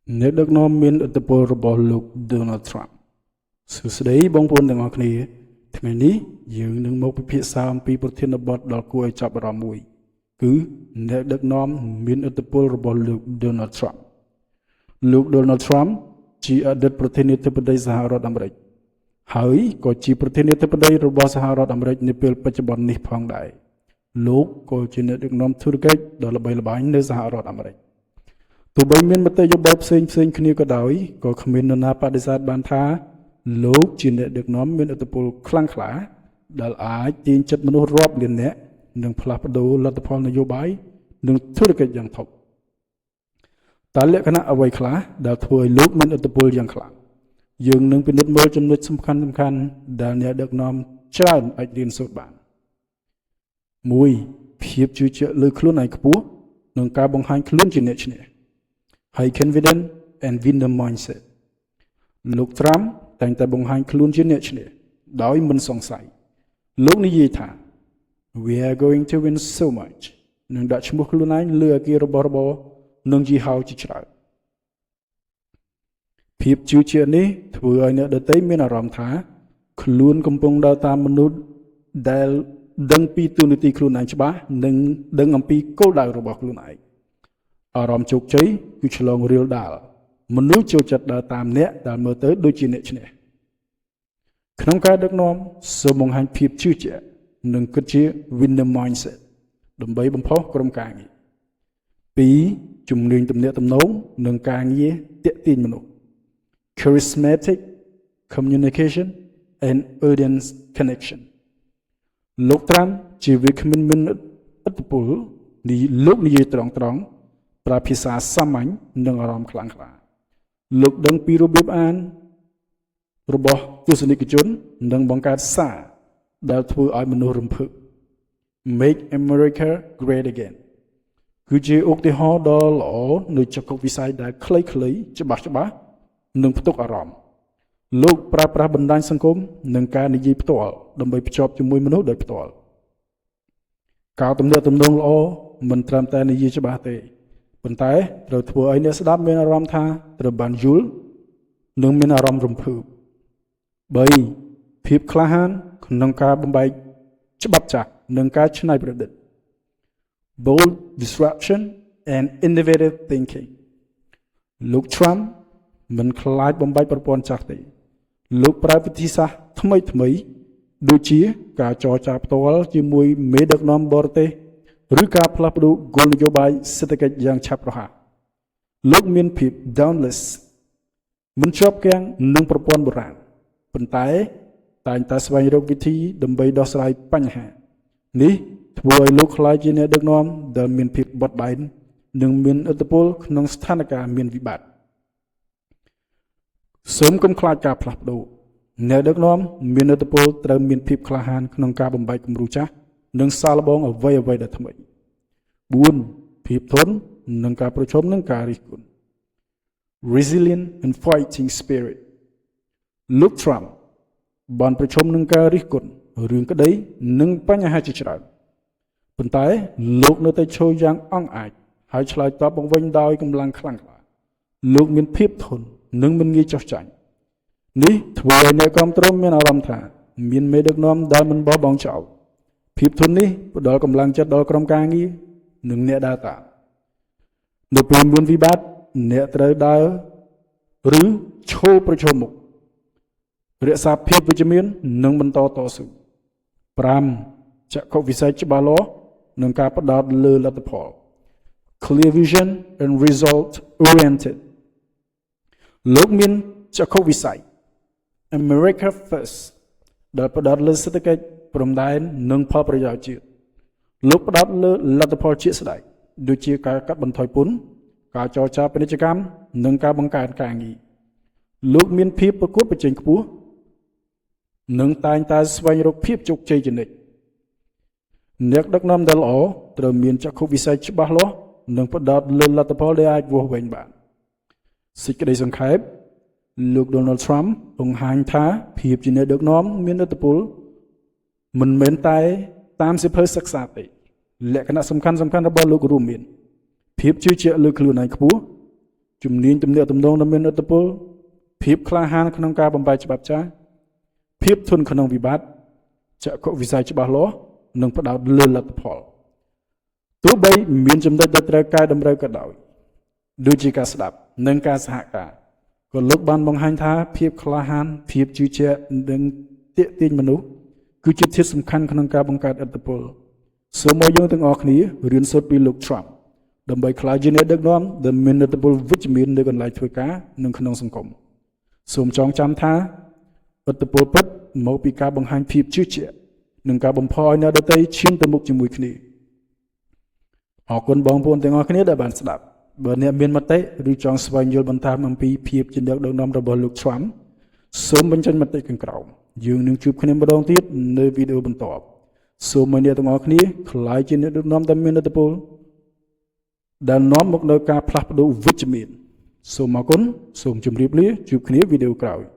អ្នកដឹកនាំមានឥទ្ធិពលរបស់លោក Donald Trump សួស្តីបងប្អូនទាំងអស់គ្នាថ្ងៃនេះយើងនឹងមកពិភាក្សាអំពីប្រធានបទដ៏គួរឲ្យចាប់អារម្មណ៍មួយ គឺអ្នកដឹកនាំមានឥទ្ធិពលរបស់លោក Donald Trump លោក Donald Trump ជាអតីតប្រធានាធិបតីសហរដ្ឋអាមេរិកហើយក៏ជាប្រធានាធិបតីរបស់សហរដ្ឋអាមេរិកនាពេលបច្ចុប្បន្ននេះផងដែរលោកក៏ជាអ្នកដឹកនាំធុរកិច្ចដ៏ល្បីល្បាញនៅសហរដ្ឋអាមេរិក ទោះបីមានមតិយោបល់ផ្សេងផ្សេងគ្នាក៏ដោយក៏គ្មាននរណាបដិសេធបានថាលោកជាអ្នកដឹកនាំមានឥទ្ធិពលខ្លាំងក្លាដែលអាចទាញចិត្តមនុស្សរាប់លាននាក់និងផ្លាស់ប្ដូរលទ្ធផលនយោបាយនិងធុរកិច្ចយ៉ាងធំតើលក្ខណៈអ្វីខ្លះដែលធ្វើឲ្យលោកមានឥទ្ធិពលយ៉ាងខ្លាំងយើងនឹងពិនិត្យមើលចំណុចសំខាន់សំខាន់ដែលអ្នកដឹកនាំច្រើនអាចរៀនសូត្របាន1ភាពជឿជាក់លើខ្លួនឯងខ្ពស់និងការបង្ហាញខ្លួនជាអ្នកឈ្នះ High confidence and winner mindset លោក Trump តែងតែបង្ហាញខ្លួនជាអ្នកឈ្នះដោយមិនសង្ស័យលោកនិយាយថា "We are going to win so much" និងដាក់ឈ្មោះខ្លួនឯងលើអគាររបស់របរនិងយីហោជាច្រើនភាពជឿជាក់នេះធ្វើឲ្យអ្នកដទៃមានអារម្មណ៍ថា ខ្លួនកំពុងដើរតាមមនុស្សដែលដឹងពីតួនាទីខ្លួនឯងច្បាស់និងដឹងអំពីគោលដៅរបស់ខ្លួនឯងអារម្មណ៍ជោគជ័យគឺឆ្លងរាលដាលមនុស្សចូលចិត្តដើរតាមអ្នកដែលមើលទៅដូចជាអ្នកឈ្នះក្នុងការដឹកនាំសូមបង្ហាញភាពជឿជាក់និងគិតជា winner mindset ដើម្បីបំផុសក្រុមការងារ2ជំនាញទំនាក់ទំនងនិងការងារទាក់ទាញមនុស្ស charismatic communication and audience connection លោកត្រាំជាវាគ្មិនមានឥទ្ធិពលនេះលោកនិយាយត្រង់ត្រង់ប្រើភាសាសាមញ្ញនិងអារម្មណ៍ខ្លាំងក្លាលោកដឹងពីរបៀបអានរបស់ទស្សនិកជននិងបង្កើតសារដែលធ្វើឲ្យមនុស្សរំភើប Make America Great Again គឺជាឧទាហរណ៍ដ៏ល្អនៃចក្ខុវិស័យដែលខ្លីៗច្បាស់ច្បាស់និងផ្ទុកអារម្មណ៍លោកប្រើប្រាស់បណ្ដាញសង្គមនិងការនិយាយផ្ទាល់ដើម្បីភ្ជាប់ជាមួយមនុស្សដោយផ្ទាល់ការទំនាក់ទំនងល្អមិនត្រឹមតែនិយាយច្បាស់ទេប៉ុន្តែត្រូវធ្វើឲ្យអ្នកស្ដាប់មានអារម្មណ៍ថាត្រូវបានយល់និងមានអារម្មណ៍រំភើប3ភាពក្លាហានក្នុងការបំបែកច្បាប់ចាស់និងការច្នៃប្រឌិត bold disruption and innovative thinking លោក Trump មិនខ្លាចបំបែកប្រព័ន្ធចាស់ទេលោកប្រើវិធីសាស្ត្រថ្មីថ្មីដូចជាការចរចាផ្ទាល់ជាមួយមេដឹកនាំបរទេសឬការផ្លាស់ប្ដូរគោលនយោបាយសេដ្ឋកិច្ចយ៉ាងឆាប់រហ័សលោកមានភាព dauntless មិនជាប់គាំងនឹងប្រព័ន្ធបុរាណប៉ុន្តែតែងតែស្វែងរកវិធីដើម្បីដោះស្រាយបញ្ហានេះធ្វើឲ្យលោកក្លាយជាអ្នកដឹកនាំដែលមានភាពបត់បែននិងមានឥទ្ធិពលក្នុងស្ថានភាពមានវិបត្តិសូមកុំខ្លាចការផ្លាស់ប្ដូរអ្នកដឹកនាំមានឥទ្ធិពលត្រូវមានភាពក្លាហានក្នុងការបំបែកគំរូចាស់និងសាកល្បងអ្វីអ្វីដែលថ្មី4ភាពធន់និងការប្រឈមនឹងការរិះគន់ resilient and fighting spirit លោក Trump បានប្រឈមនឹងការរិះគន់រឿងក្តីនិងបញ្ហាជាច្រើនប៉ុន្តែលោកនៅតែឈរយ៉ាងអង់អាចហើយឆ្លើយតបមកវិញដោយកម្លាំងខ្លាំងក្លាលោកមានភាពធន់និងមិនងាយចុះចាញ់នេះធ្វើឲ្យអ្នកគ្រប់គ្រងមានអារម្មណ៍ថា មានមេដឹកនាំដែលមិនបោះបង់ចោលភាពធន់នេះផ្ដល់កម្លាំងចិត្តដល់ក្រុមការងារនិងអ្នកដើរតាមនៅពេលមានវិបត្តិអ្នកត្រូវដើរឬឈរប្រឈមមុខរក្សាភាពវិជ្ជមាននិងបន្តតស៊ូ5ចក្ខុវិស័យច្បាស់លាស់និងការផ្ដោតលើលទ្ធផល clear vision and result oriented លោកមានចក្ខុវិស័យ America First ដែលផ្ដោតលើសេដ្ឋកិច្ចព្រំដែននិងផលប្រយោជន៍ជាតិលោកផ្ដោតលើលទ្ធផលជាក់ស្ដែងដូចជាការកាត់បន្ថយពន្ធការចរចាពាណិជ្ជកម្មនិងការបង្កើនការងារលោកមានភាពប្រកួតប្រជែងខ្ពស់និងតែងតែស្វែងរកភាពជោគជ័យជានិច្ចអ្នកដឹកនាំដែលល្អត្រូវមានចក្ខុវិស័យច្បាស់លាស់និងផ្ដោតលើលទ្ធផលដែលអាចវាស់វែងបានសេចក្តីសង្ខេបលោក Donald Trump បង្ហាញថាភាពជាអ្នកដឹកនាំមានឥទ្ធិពលមិនមែនតែតាមសៀវភៅសិក្សាទេលក្ខណៈសំខាន់សំខាន់របស់លោករួមមានភាពជឿជាក់លើខ្លួនឯងខ្ពស់ ជំនាញទំនាក់ទំនងដ៏មានឥទ្ធិពលភាពក្លាហានក្នុងការបំបែកច្បាប់ចាស់ភាពធន់ក្នុងវិបត្តិចក្ខុវិស័យច្បាស់លាស់និងផ្ដោតលើលទ្ធផលទោះបីមានចំណុចដែលត្រូវកែតម្រូវក៏ដោយដូចជាការស្ដាប់និងការសហការក៏លោកបានបង្ហាញថាភាពក្លាហានភាពជឿជាក់និងទាក់ទាញមនុស្សគឺជាធាតុសំខាន់ក្នុងការបង្កើតឥទ្ធិពលសូមឲ្យយើងទាំងអស់គ្នារៀនសូត្រពីលោក Trump ដើម្បីក្លាយជាអ្នកដឹកនាំដែលមានឥទ្ធិពលវិជ្ជមាននៅកន្លែងធ្វើការនិងក្នុងសង្គមសូមចងចាំថាឥទ្ធិពលពិតមកពីការបង្ហាញភាពជឿជាក់និងការបំផុសឲ្យអ្នកដទៃឈានទៅមុខជាមួយគ្នាអរគុណបងប្អូនទាំងអស់គ្នាដែលបានស្ដាប់បើអ្នកមានមតិឬចង់ស្វែងយល់បន្ថែមអំពីភាពជាអ្នកដឹកនាំរបស់លោក Trump សូមបញ្ចេញមតិខាងក្រោមយើងនឹងជួបគ្នាម្ដងទៀតនៅវីដេអូបន្ទាប់សូមឲ្យអ្នកទាំងអស់គ្នាក្លាយជាអ្នកដឹកនាំដែលមានឥទ្ធិពលដែលនាំមកនូវការផ្លាស់ប្ដូរវិជ្ជមានសូមអរគុណសូមជម្រាបលាជួបគ្នាវីដេអូក្រោយ។